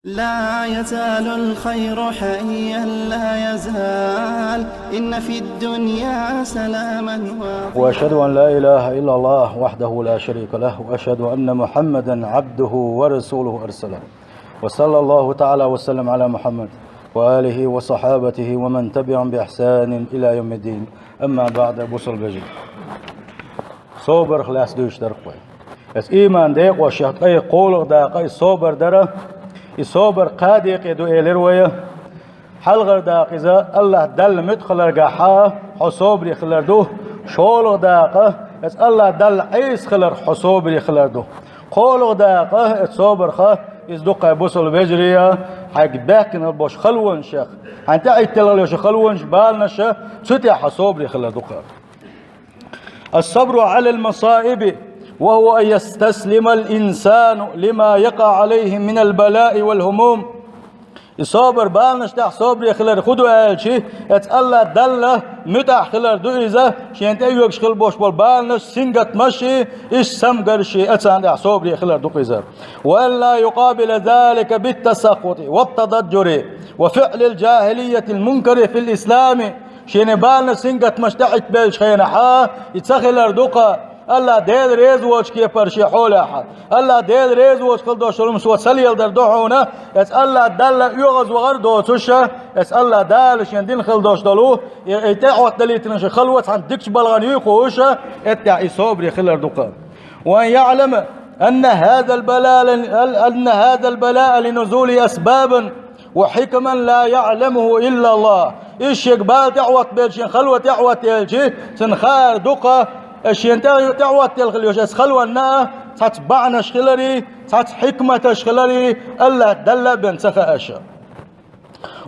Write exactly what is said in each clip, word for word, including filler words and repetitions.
لا يزال الخير حيا لا يزال، إن في الدنيا سلاما واقيا. وأشهد أن لا إله إلا الله وحده لا شريك له، وأشهد أن محمدا عبده ورسوله أرسله. وصلى الله تعالى وسلم على محمد وآله وصحابته ومن تبعهم بإحسان إلى يوم الدين. أما بعد، бусалба вежарий. Собарах лаьцна дуьйцуш дар-кх вай. Эс ийман декъош шех ткъе кхоалагӀа дакъа и собар дара, и собар кхаа декъе ду элира вай. ХьалхарчӀ дакъа иза АллахӀ Далла муьтӀахь хиларгахьа хьо собаре хилар ду, шолгӀа дакъа эс АллахӀ Далла Ӏеса хиларх хьо собаре хилар ду. КхоалагӀа дакъа эс собарах иза ду-кх, бусалба вежарий, хьайга баьхкина болуш халонаш, хьайна тӀехӀитталгӀа йолуш халонаш, баланаш, цу тӀехь хьо собаре хилар ду-кх. الصبر على المصائب، وهو أن يستسلم الإنسان لما يقع عليه من البلاء والهموم. И собар, баланаш тӀехь собаре хилар хӀун ду аьлча, эс АллахӀ Далла муьтӀахь хилар ду иза, шена тӀе йоьгуш хила болуш болу баланаш, сингаттамаш, иштта цамгарш, царна тӀехь собаре хилар ду-кх иза. وأن لا يقابل ذلك بالتسخط والتضجر وفعل الجاهلية المنكر في الإسلام. Шена баланаш, сингаттамаш тӀехӀиттабеллачу хенахьа, и ца хилар ду-кх, АллахӀ Дела реза воцучу кепара шен хьолехь. АллахӀ Дела реза воцуш хила долуш долу хӀума со ца леладар ду хьуна, эс АллахӀ Далла оьгӀазвахар доцуш, эс АллахӀ Дала шен дина хила долуш долу, и, и тӀеӀоттадалийтина шен хало цхьана дикачу балхана юй хууш, эттехь и собаре хилар ду-кх. وأن يعلم أن هذا البلاء، أن هذا البلاء لنزوله أسبابا وحكما لا يعلمه إلا الله. Иза шега бала тӀеӀоттабелча, шен хало тӀеӀоттаелча, цунна хаар ду-кх, ас шена тӀе-, тӀеӀоттаелла хила йолуш эс халонна цхьацца бахьанаш хиларе, цхьацца хьикматаш хиларе, АллахӀ Далла бен ца хааша.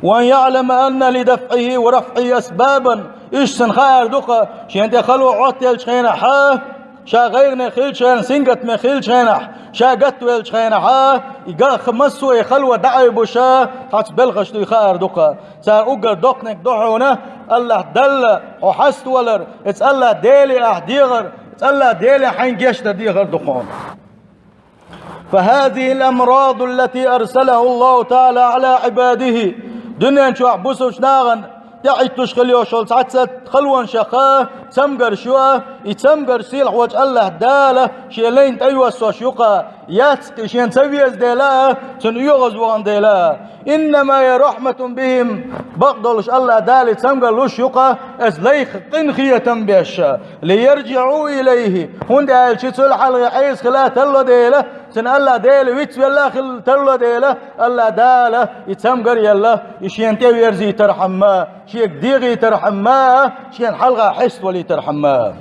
وأن يعلم أن لدفعه ورفعه أسبابا. Иштта цунна хаар ду-кх, шена тӀе хало Ӏоттаеллачу хенахьа, ша гӀайгӀане хиллачу хенахь, сингаттаме хиллачу хенахь, ша гатвеллачу хенахьа, и гахха массо а и хало дӀаайбуш, цхьацца белхаш дуй хаар ду-кх. Цара уггар доккханиг ду хьуна, АллахӀ Далла хьо хьаставалар, эс АллахӀ Деле ахь дехар, эс АллахӀ Деле хьайна гечдар дехар ду хьуна. فهذه الأمراض التي أرسلها الله تعالى على عباده. Дуьнен чохь бусалба нахана тӀехӀиттош хила йолуш йолу цхьацца халонаш, цамгарш ю, и цамгарш сийлахь волчу АллахӀ Дала шен лайна тӀейоссош ю-кх, яц-кх и шена ца веза дела, цунна оьгӀазвахана дела. إنما هي رحمة بهم. Бакъдолуш АллахӀ Дала и цамгар луш ю-кх, эс лайх къинхетам беш, ليرجعوا إليه. ХӀунда аьлча цул хьалха Ӏеса хила тарло дела, цунна АллахӀ Дела вицвелла хила тарло дела, АллахӀ Дала и цамгар елла, и шена тӀеверзийтархьама, шега дегӀийтархьама, шена хьалха хьеставалийтархьама.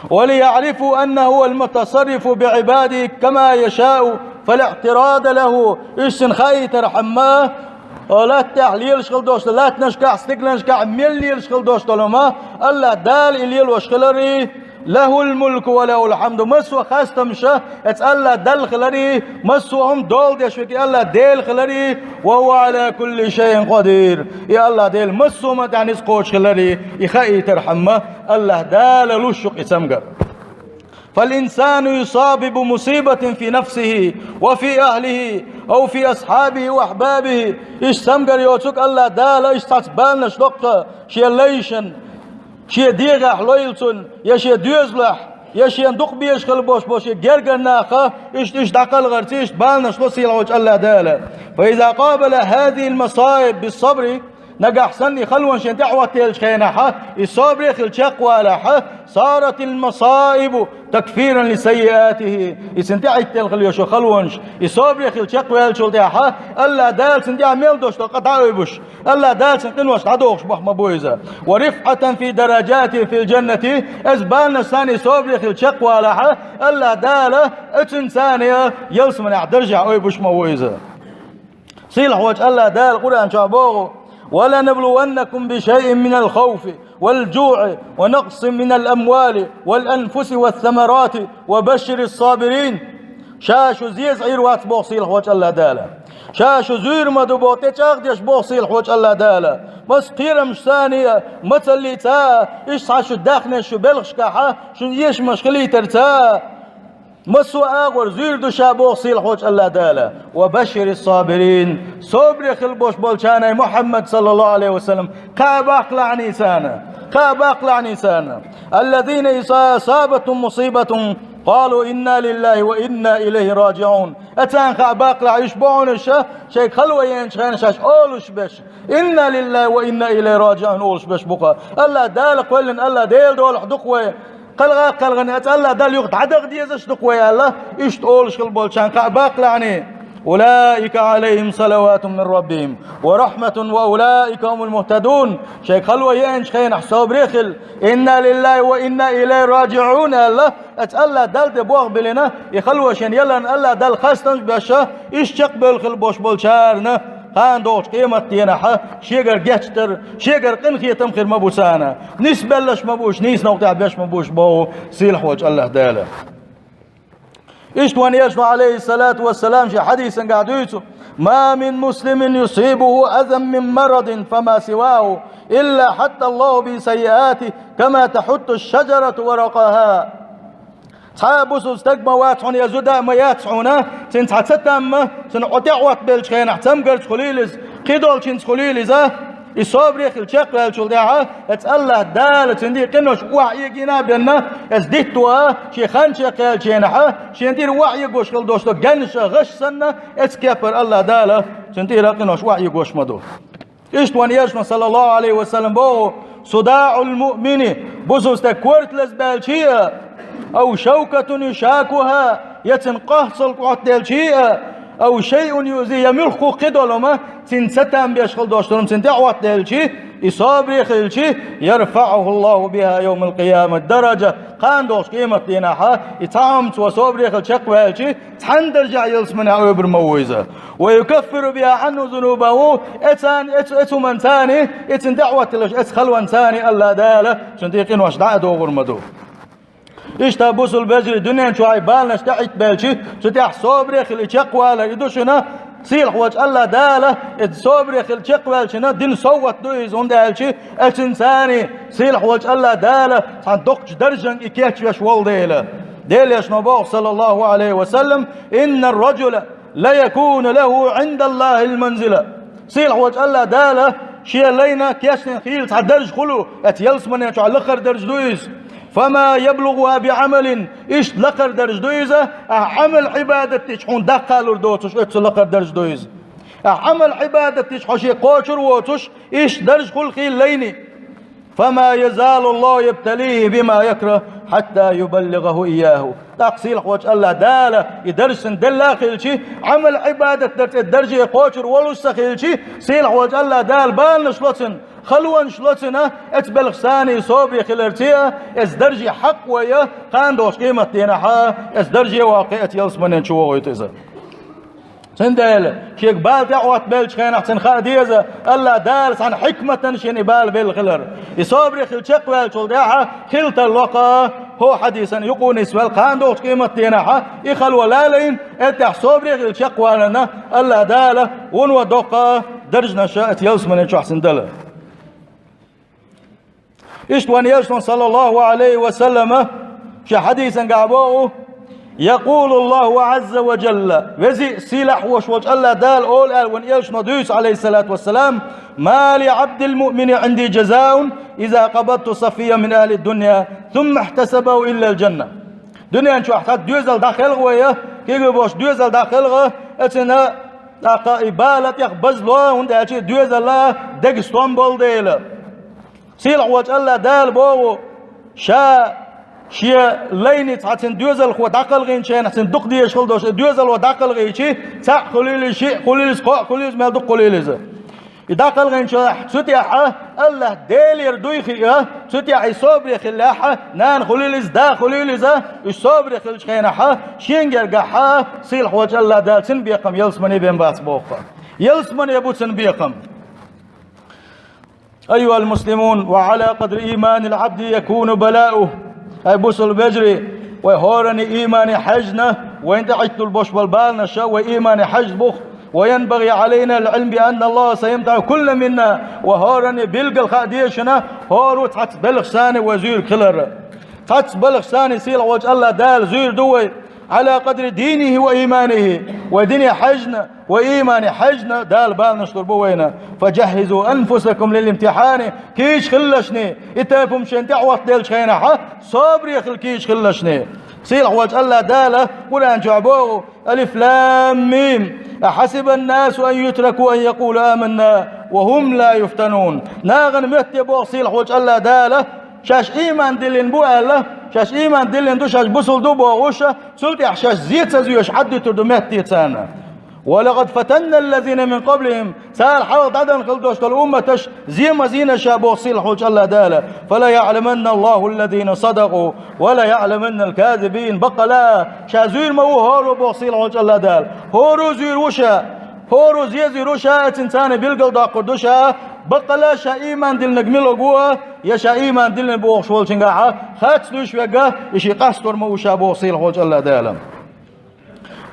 وليعرفوا أنه هو المتصرف بعباده كما يشاء فلا اعتراض له. Иштта цунна хаийтархьама, латта тӀехь лелаш хила долуш долу, латтанашкахь, стигланашкахь мел лелаш хила долуш долу хӀума, АллахӀ Дала и лелош хиларе, له الملك وله الحمد. Массо а хастамаш эс АллахӀ Далла хиларе, массо а хӀума дола деш верг и АллахӀ Дела хиларе, وهو على كل شيء قدير. И АллахӀ Дела массо а хӀуманна тӀехь ницкъ кхочуш хиларе, и хаийтархьама, АллахӀ Дала луш ю-кх и цамгар. فالإنسان يصاب بمصيبة في نفسه وفي أهله أو في أصحابه وأحبابه. Иштта цамгар йоцург АллахӀ Дала иштта цхьацца баланаш доккху шен лайшна, шен дегӀехь лойла цунна, я шен доьзалехь, я шена дукха безаш хила болуш болу шен гергара наха, иштта, иштта дӀакхалхарца, иштта баланаш ло сийлахь волчу АллахӀ Дала. فإذا قابل هذه المصائب بالصبر. Нагахь санна и халонаш шена тӀехӀоттаеллачу хенахьа, и собаре хила чекхвалахьа, صارت المصائب تكفيرا لسيئاته. И цунна тӀехӀиттелла хила йолуш йолу халонаш, и собаре хила чекхваьллачул тӀаьхьа, АллахӀ Дала цунна тӀехь мел долуш долу къа дӀаойбуш, АллахӀ Дала цунна къиношна дӀадохуш боху ма бу иза. ورفعة في درجاته في الجنة. Эс баланаш санна и собаре хила чекхвалахьа, АллахӀ Дала оцунна царна ялсаманехь даржехь ойбуш ма ву иза. Сийлахь волчу АллахӀ Дала Къуръан чохь боху: ولنبلونكم بشيء من الخوف والجوع ونقص من الأموال والأنفس والثمرات وبشر الصابرين. Ша шу зеза Ӏийр вац боху сийлахь волчу АллахӀ Дала. Ша шу зуьйр ма ду боху, тӀе чӀагӀдеш боху сийлахь волчу АллахӀ Дала. Маса кхерамаш санна, мацаллица, иштта цхьа шу даьхнеш шу белхашкахьа, шуна эшамаш хилийтарца. Массо а агӀор зуьйр ду ша боху сийлахьчу Аллах Дала. «Ва башширис сабирин». Собаре хила бош болчарна, Мухьаммад саллаллаху Ӏалайхи ва саллам, кхаъ баккхалахьаний царна. Кхаъ баккхалахьаний царна. «Аллазина иза асабатхум мусибатун, къалу инна лиллахи ва инна илайхи раджиӀун». Царна кхаъ баккхалахь, уьш бохьунаш, шайга хало еанчу хенахь шаьш олуш беш. «Инна лиллахи ва инна илайхи раджиӀун» олуш беш бу-кх. Аллах Дала кхоьллина, Аллах Дела долахь ду-кх вай. КхалагӀа а кхалагӀа, оцу Аллах Далла юха дӀадаха дезаш ду-кх вай аьлла, иштта олуш хила болчарна кхаъ баккхалахьаний. «Улаика Ӏалайхим салаватун мин раббихим ва рахьматун ва улаика хумул мухтадун». Шайга хало еанчу хенахь собаре хила, «Инна лиллахи ва инна илайхи раджиӀун» аьлла, оцу Аллах Далла тӀе болх биллина, и хало шена яларна Аллах Далла хастамаш беш, иштта чекхбевлла хила бош болчарна, кхана догӀучу къематденахь шегара гечдар, шегара къинхетам хир ма бу царна. Нисбеллаш ма бу уьш, нийса новкъа тӀехь беш ма бу уьш боху сийлахьчу Аллах Дала. Иштта вайн Элчано, Ӏалайхиссалату вассалам, шен хьадисангахь дуьйцу: «Ма мин муслимин юсибуху азан мин марадин фама сиваху, илла хьатта Аллаху бихи саййиати, кама тахьутту шаджарату варакъаха». Цхьа а бусулба стаг ма вац хьуна, я зуда а ма яц хьуна, цуьнан цхьа цатам а, цуьнан Ӏо тӀехь Ӏоттабеллачу хенахь цамгарца хуьлийла иза, кхидолчуьнца хуьлийла иза, и собаре хила чекхваьллачул тӀаьхьа, оцу Аллах Дала цуьнан тӀера къинош охьаэгийна а бенна, оцу дитто а шен хан чекхъяьллачу хенахь, шен тӀера охьаэгош хила долуш долу гаьнаш а, гӀаш санна, оцу кепара Аллах Дала цуьнан тӀера къинош охьаэгош ма ду. Иштта вайн Элчано, саллаллаху Ӏалайхи ва саллам, боху: «СудаӀул муъмини», бусулба стеган корта лазабаьлчи а, «ав шавкатун юшакуха», я цуьнан къахьцалла кӀоттаделчи а, «ав шайъун юъзи», я муьлхха кхин долу хӀума, цуьнан цатам беш хила долуш долу хӀума цуьнан тӀехь Ӏоттаделчи, и собаре хилчи, «ярфаӀуху Аллаху биха явмал къиямати дараджа», кхана догӀучу къематденахь и цхьа хӀума цо собаре хила чекхваьлчи, цхьана даржехь ялсаманехь оьбур ма ву иза. «Ва юкаффиру биха Ӏанху зунубаху», эцан, эц-, эцу хӀуманца, эцан тӀехь Ӏоттаделлачу эцу халонца Аллах Дала цуьнан тӀера къинош дӀа а догӀур ма ду. Иштта, бусулба вежарий, дуьнен чохь и баланаш тӀехӀиттабелчи, цу тӀехь собаре хила и чекхвалар и ду шуна, сийлахьчу Аллах Дала, и собаре хила чекхваьллачунна дина совгӀат ду иза, хӀунда аьлча, эцинца сийлахьчу Аллах Дала цхьана доккхачу даржанга и кечвеш волу дела. Делан Элчано боху, саллаллаху Ӏалайхи ва саллам: «Инна ар-раджула ла якуну лаху Ӏиндаллахил манзила». Сийлахьчу Аллах Дала шен лайна кечдина хийла цхьа дарж хуьлу оцу ялсамане чохь, лакхара дарж ду иза. «Фама яблугӀуха би Ӏамалин», иштта лакхара дарж ду иза, ахь Ӏамал-Ӏибадат дича хьуна даккхалур доцуш, оцу лакхара дарж ду иза. Ахь Ӏамал-Ӏибадат дича хьо шен кхочур воцуш, иштта дарж хуьлу хийла лайни. «Фама язалу Аллаху ябталихи бима якраху хьатта юбаллигӀаху ийяху». ТӀаккха сийлахьчу Аллах Дала и дарж цунна делла а хилчи, Ӏамал-Ӏибадат дар цӀе дарже кхочур волуш ца хилчи, сийлахьчу Аллах Дала баланаш ло цунна, халонаш ло цунна, эцу белхашца и собаре хиларца а, эцу дарже хьакъ вай а, кхана догӀучу къематденахь а, эцу дарже ваккхий, эцу ялсаманен чу вохуьйту иза. Цундела, шега бала тӀехь Ӏоттабеллачу хенахь цунна хаа деза, Аллах Дала цхьана хьикматана шена и бала белла хилар. И собаре хила чекхваьллачул тӀаьхьа хила тарло-кх, хӀокху хьадисан юкъа нисвелла, кхана догӀучу къематденахь и хало лалийна, эттехь собаре хила чекхваларна Аллах Дала вуно доккха даржанаш оцу ялсамане чохь цунна дала. Иштта вайн Элчано, саллаллаху Ӏалайхи ва саллама, шен хьадисангахь боху: «Якъулу Аллаху Ӏазза ва жалла», вези а, сийлахь а волуш волчу Аллах Дала олу аьлла вайн Элчано дуьйцу, Ӏалайхиссалату вассалам: «Ма ли Ӏабдил муъмини Ӏинди жазаун, иза къабадту сафийян мин ахьли дунья, сумма ихьтасабаху иллал жанна». Дуьнен чохь цхьа доьзал дӀакхелхина вай, кегий бохуш доьзал дӀакхелхина, эцина тӀаккха и бала тӀех базло, хӀунда аьлча и доьзалан дегастон болу дела. Сийлахь волчу Аллах Дала боху, Ша Шен лайни цхьа цуьнан доьзалхо дӀакхалхийначу хенахь, цуьнан дукха дезаш хила долуш и доьзало дӀакхалхийчи, цхьаъ хуьлийла иза, шиъ хуьлийла иза, кхоъ хуьлийла иза, мел дукха хуьлийла иза. И дӀакхалхийначу хенахь, цу тӀехь Аллах Делера дуй хиъна, цу тӀехь и собаре хиллехь, нана хуьлийла иза, да хуьлийла иза, уьш собаре хиллачу хенахь, шен гергахь сийлахь волчу Аллах Дала цуьнан бекхам ялсамане бен бац боху. Ялсамане бу цуьнан бекхам. أيها المسلمون، وعلى قدر إيمان العبد يكون بلاؤه. Ай бусалба вежарий, вай хӀоранна иймане хьаьжна, вайна тӀе Ӏитталуш болу баланаш вай иймане хьаьжна бу-кх. وينبغي علينا العلم بأن الله سيمتحن كل منا. Вай хӀоранна билггал хаа деза шуна, хӀора цхьацца белхашца вай зуьйриг хилар. Цхьацца белхашца сийлахь волчу Аллах Дала зуьйр ду вай. على قدر دينه وإيمانه. Вай дине хьежна, вай иймане хьежна, Дала баланаш лур бу вайна. فجهزوا أنفسكم للامتحان. Кийча хилалаш, и тайпа хӀума шоашта тӀехьа оттаделча хенахьа, собаре хила кийча хилалаш. Сийлахь волча АллахӀ Дала Къуръан чу боху: ألف لام ميم. أحسب الناس أن يتركوا أن يقولوا آمنا وهم لا يفتنون. Нахана моьттий, боху сийлахь волча АллахӀ Дала, шаьш ийман диллина бу аьлла, шаьш ийман диллина ду, шаьш бусалба ду бохуш, цул тӀехьа шаьш зе ца зоьш Ӏаддуьтур ду моьттий царна. ولقد فتنا الذين من قبلهم. Царна хьалха дӀаденна хила долуш долу умматаш зе ма зийна ша, боху сийлахь волча АллахӀ Дала. فليعلمن الله الذين صدقوا وليعلمن الكاذبين. Баккъала, ша зуьйр ма ву хӀора, боху сийлахь волча АллахӀ Дала. ХӀора зуьйр ву ша. ХӀора зе зуьйр ву ша, цуьнца царна билгалдоккхур ду ша. Баккъала, ша ийман диллинарг мила ву, я ша ийман диллина бохуш волчуьнгахьа хатта дуьйш верг, и шиъ къастор ма ву ша, боху сийлахь волча АллахӀ Дала.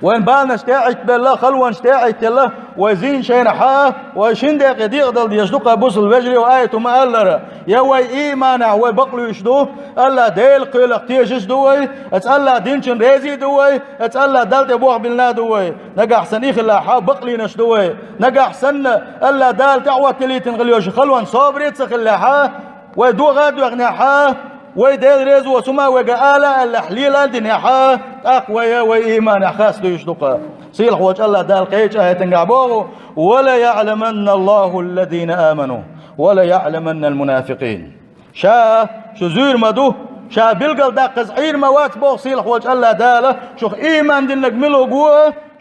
Вайн баланаш тӀехьа Ӏиттабелла, халонаш тӀехьа Ӏиттаелла, вай зийначу хенахьа, вай шина декъе декъадала дезаш ду-кх бусалба вежарий, аято ма-аллара. Я вай ийманехь вай бакълуьйш ду, АллахӀ Делан кхелах тешаш ду вай, оцу АллахӀ динчун реза ду вай, оцу АллахӀ Далла тӀе болх биллина ду вай. Нагахь санна и хилахьа, бакълуьйш ду вай. Нагахь санна АллахӀ Дала тӀехьа оттаделлийтина хила йолуш халонаш собаре ца хиллехьа, вай догӀа а доьхнехьа, вай Дела реза воцу хӀума вайга ала а аьллехь, лела а динехьа, тӀаккха вай, вай ийманехь хасдуьйш ду-кх. Сийлахь волча АллахӀ Дала кхечу аятангахь боху: وليعلمن الله الذين آمنوا وليعلمن المنافقين. Ша, шу зуьйр ма ду, ша билгалдаккхаза Ӏийр ма вац, боху сийлахь волча АллахӀ Дала, шух ийман динарг мила ву,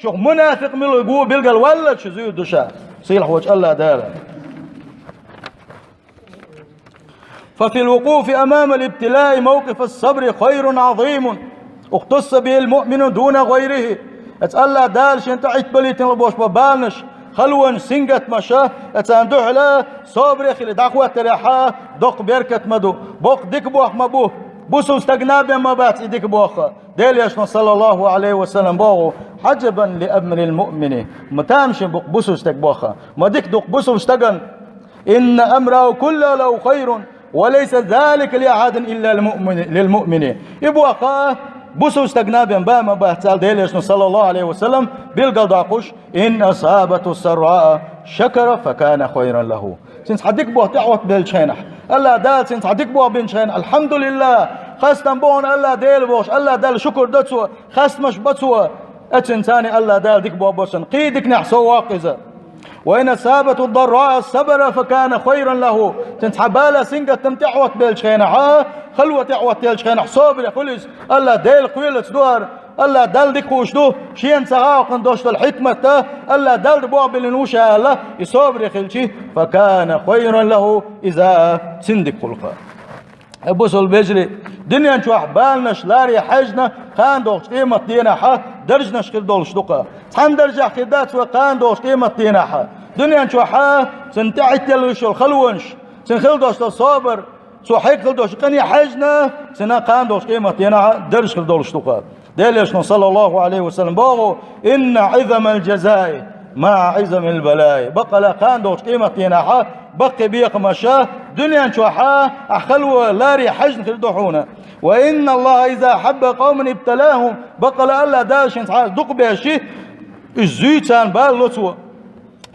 шух мунафикъ мила ву билгалваллалц шу зуьйр ду ша, сийлахь волча АллахӀ Дала. ففي الوقوف أمام الابتلاء موقف الصبر خير عظيم اختص به المؤمن دون غيره. Оцу АллахӀ Дала шена тӀе Ӏиттабалийтина болуш болу баланаш, халонаш, сингаттамаш, оцарна дуьхьала собаре хила дӀахӀоттарехьа, доккха беркат ма ду, боккха дика боху ма бу, бусалба стаг наб бен ма бац и дика боху. Делан Элчано, саллаллаху Ӏалайхи ва саллам, боху: عجبا لأمر المؤمن. Ма тамашийна бу-кх бусалба стаг боху, ма дика ду-кх бусалба стагана. إن أمره كله له خير وليس ذلك لأحد إلا المؤمن، للمؤمن. И боху, бусалба стаг наб бен бан ма бац аьлла Делан Элчано, саллаллаху Ӏалайхи ва саллам, билгалдоккхуш: إن أصابته سراء شكر فكان خيرا له. Цуьнца хьан дика боху тӀехьа оттабеллачу хенахь, АллахӀ Дала цуьнца хьан дика боху бинчу хенахь, алхьамдулиллахӀ, хастам бу хьуна АллахӀ Дела бохуш, АллахӀ Далла шукур до цо, хастамаш бо цо, оцуьнца царна АллахӀ Дала дика боху бо цунна, кхин а диканехь сов воккху иза. وإن أصابته ضراء صبر فكان خيرا له. Цуьнца хьан бала, сингаттам тӀехьа оттабеллачу хенахьа, хало тӀехьа оттаеллачу хенахь собаре хуьлу иза, АллахӀ Дела кхоьллалц ду хӀара, АллахӀ Далла дика хууш ду, шена ца хьокхун долуш долу хьикмат а, АллахӀ Далла боху биллина ву ша аьлла, и собаре хилчи, فكان خيرا له, иза цуьнан дика хуьлу-кх. Бусалба вежарий, дуьнен чохь баланаш ларе хьаьжна, кхана долчу къематан дийнахьа даржанаш хир долуш ду-кх. Цхьана даржехь хир дац вай кхана долчу къематан дийнахьа. Дуьнен чохьа цунна тӀехӀитталуш йолу халонаш, цунна хила долуш долу собар, цо хьегна хила долуш къине хьаьжна, цунна кхана долчу къематан дийнахьа даржаш хир долуш ду-кх. Делан Элчано, саллаллаху Ӏалайхи ва саллам, боху: إن عظم الجزاء مع عظم البلاء. Баккъала кхана долчу къематан дийнахьа баккхий бекхамаша, дуьнен чохьа ахь хало ларе хьаьжна хир ду хьуна. وإن الله إذا أحب قوما ابتلاهم. Баккъала АллахӀ Дала шен цхьа дукха беши, уьш зуьйцарна бала ло Цо.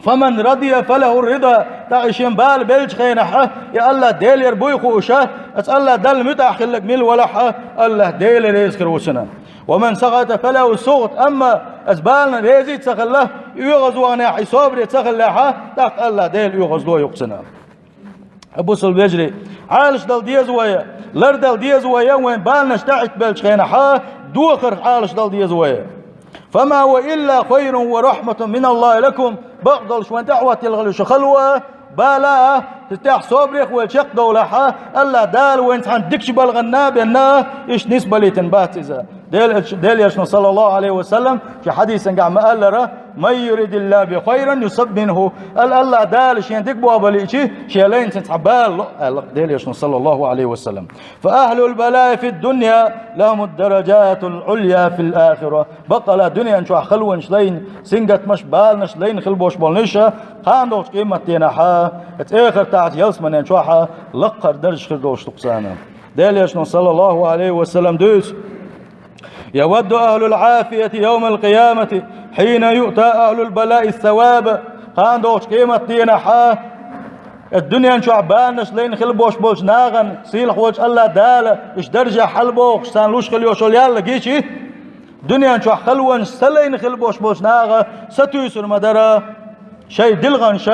فمن رضي فله الرضا. ТӀаккха и шен бала беллачу хенахьа, и АллахӀ Делера буй хууша, оцу АллахӀ Далла муьтӀахь хилларг мила валахьа, АллахӀ Дела реза хир ву цунна. ومن سخط فله السخط. Амма оцу балана реза ца хилла, и оьгӀазвахнехь, и собаре ца хиллехьа, тӀаккха АллахӀ Дела оьгӀазло ю-кх цунна. Бусалба вежарий, Ӏалаш дала деза вай, лардала деза вай, вайн баланаш тӀехӀиттабеллачу хенахьа, дохарх Ӏалаш дала деза вай. فما هو إلا خير ورحمة من الله لكم. Бакъдолуш вайн тӀехь хӀоттаелла хилла шу хало а, бала а, цу тӀехь собарех вай чекхдовлахьа, АллахӀ Дала вайна цхьана дикачу балгӀанна а бенна, иштта нисбалийтина бац иза. Дел-, Делан Элчано, саллаллаху Ӏалайхи ва саллам, шен хьадисангахь ма-аллара: من يرد الله به خيرا يصب منه. Ал-, АллахӀ Дала шен дика боху бан лиъчи, шен лайна цуьнца цхьа бала ло, аьлла Делан Элчано, саллаллаху Ӏалайхи ва саллам. فأهل البلاء في الدنيا لهم الدرجات العليا في الآخرة. Баккъала дуьнен чохь халонаш лайна, сингаттамаш, баланаш лайна хила болуш болу неша, кхана долчу къематдийнахьа, оцу эхартахь ялсаманен чохьа лакхара даржаш хир долуш ду-кх царна. Делан Элчано, саллаллаху Ӏалайхи ва саллам, дуьйцу: يود أهل العافية يوم القيامة حين يؤتى أهل البلاء الثواب. Кхана долчу къематдийнахь, э, дуьнен чохь баланаш лайна хила бош болчу нахана сийлахь волчу АллахӀ Дала, уьш даржехь хьалабохуш, царна луш хила йолуш йолу ял гичи, дуьнен чохь халонаш ца лайна хила бош болчу наха сатуьйсур ма дара. Шайн дилханаш,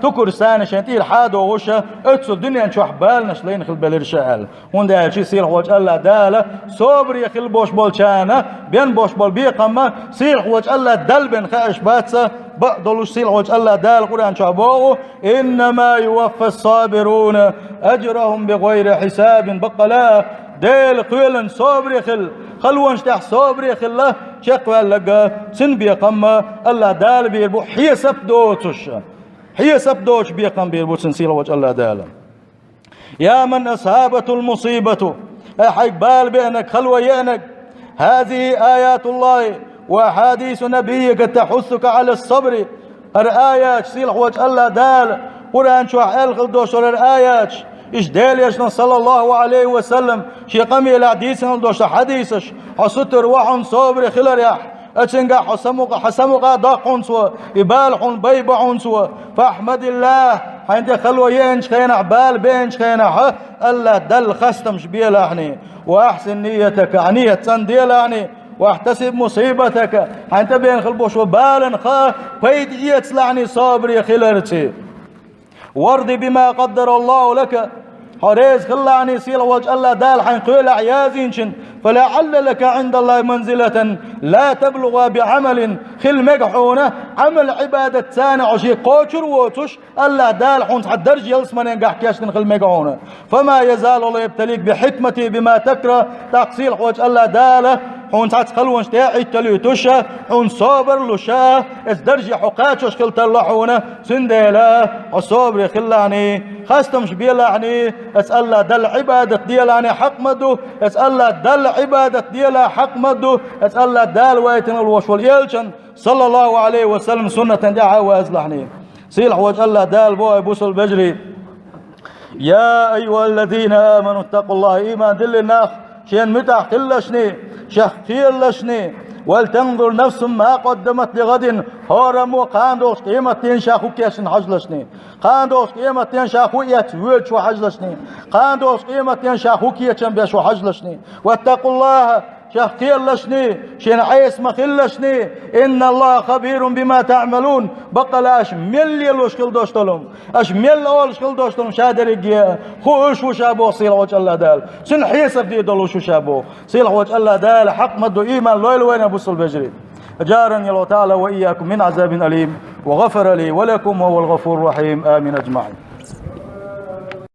тукурш санна шайн тӀера хьадогӀуш, оццул дуьнен чохь баланаш лайна хила белира ша аьлла. ХӀунда аьлча сийлахь волчу АллахӀ Дала собаре хила бош болчарна бен бош болу бекхам сийлахь волчу АллахӀ Далла бен хууш бац, бакъ долуш сийлахь волчу АллахӀ Дала Къуръан чохь боху: «إنما يوفى الصابرون أجرهم بغير حساب». Баккъала, Делан кхелан собаре хилла, халонаш тӀехь собаре хилла, чекхваьлларг, цуьнан бекхам АллахӀ Дала бийр бу хьесап доцуш. Хьесап доцуш бекхам бийр бу цуьнан сийлахь волчу АллахӀ Дала. يا من أصابته المصيبة, ай хьайга бала беанарг, хало еанарг, هذه آيات الله وأحاديث نبيك تحثك على الصبر. ХӀара аяташ, сийлахь волчу АллахӀ Дала Къуръан чохь аьлла хила долуш долу хӀара аяташ, уьш Делан Элчано, саллаллаху Ӏалайхи ва саллам, шен къамелехь дийцина долуш долу хьадисаш, хьо сутара ву хьуна собаре хиларехь, а цуьнгахь хьо самукъа, хьан самукъа доккху хьуна цо, и бала хьуна байбо хьуна цо. فاحمد الله, хьайна тӀе хало еанчу хенахь, бала беанчу хенахь, АллахӀ Далла хастамаш белахьний. وأحسن نيتك, хьан нийят цӀан делахьний. واحتسب مصيبتك, хьайна тӀе беана хила бош болу баланах пайда эцалахьний собаре хиларца. وارض بما قدر الله لك, хьо реза хилалахьний сийлахь волчу АллахӀ Дала хьайна кхелехь яздинчунна. فلعل لك عند الله منزلة لا تبلغها بعمل, хила мега хьуна Ӏамал-Ӏибадатца хьо шен кхочур а воцуш, АллахӀ Дала хьуна цхьа даржа ялсаманин гахь кечдина хила мега хьуна. فما يزال الله يبتليك بحكمته بما تكره, тӀаккха сийлахь волчу АллахӀ Дала хьуна цхьацца халонаш тӀе а Ӏитталуьйтуш, хьуна собар а луш, оцу дарже хьо кхачош хила тарло хьуна. Цундела хьо собаре хилалахьний, хастамаш белахьний, оцу АллахӀ Далла Ӏибадат делахьний хьакъ ма ду, оцу АллахӀ Далла Ӏибадат дела хьакъ ма ду, оцу АллахӀ Дала вайтина волуш волу Элчан, саллаллаху Ӏалайхи ва саллам, суннатан тӀаьхьа а вазалахьний. Сийлахь волчу АллахӀ Дала боху, ай бусалба вежарий: يا أيها الذين آمنوا اتقوا الله, ийман диллина нах, шена муьтӀахь хилалашний, шех кхералашний, ولتنظر نفس ما قدمت لغد, хӀораммо кхана долчу къематдийнахь ша хӀун кечдина хьажалашний, кхана долчу къематдийнахь ша хӀун эцна воьдуш ву хьажалашний, кхана долчу къематдийнахь ша хӀун кечам беш ву хьажалашний. واتقوا الله, шех кхералашний, шена Ӏеса ма хилалашний, إن الله خبير بما تعملون, баккъала аша мел лелош хила долуш долу, аша мел олуш хила долуш долу ша дерриге хууш ву ша боху сийлахь волчу АллахӀ Дала. Цуьнан хьесап дийр долуш ву ша боху. Сийлахь волчу АллахӀ Дала хьакъ ма ду, ийман лойла вайна, бусалба вежарий. أجارني الله تعالى وإياكم من عذاب أليم، وغفر لي ولكم وهو الغفور الرحيم. آمين أجمعين.